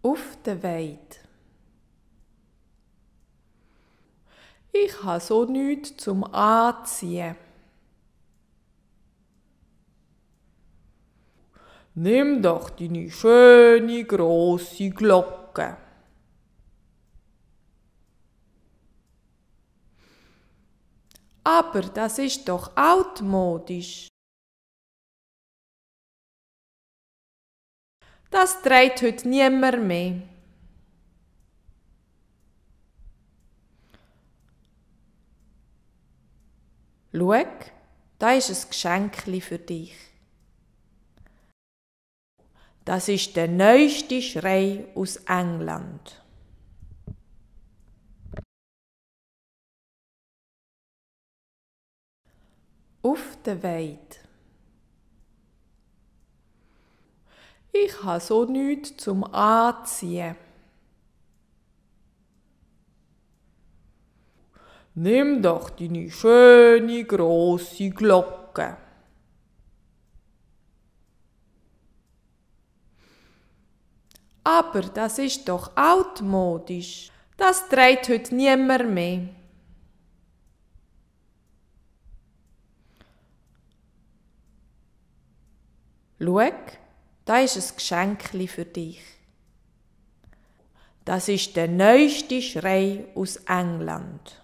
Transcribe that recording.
Auf der Weide. Ich ha so nüt zum Anziehen. Nimm doch deine schöne grosse Glocke. Aber das ist doch altmodisch. Das trägt heute niemand mehr. Schau, da ist ein Geschenkli für dich. Das ist der neueste Schrei aus England. Auf der Weide. Ich ha so nüt zum Anziehen. Nimm doch deine schöne grosse Glocke. Aber das ist doch altmodisch. Das trägt heute niemand mehr. Schau, da ist ein Geschenkli für dich. Das ist der neueste Schrei aus England.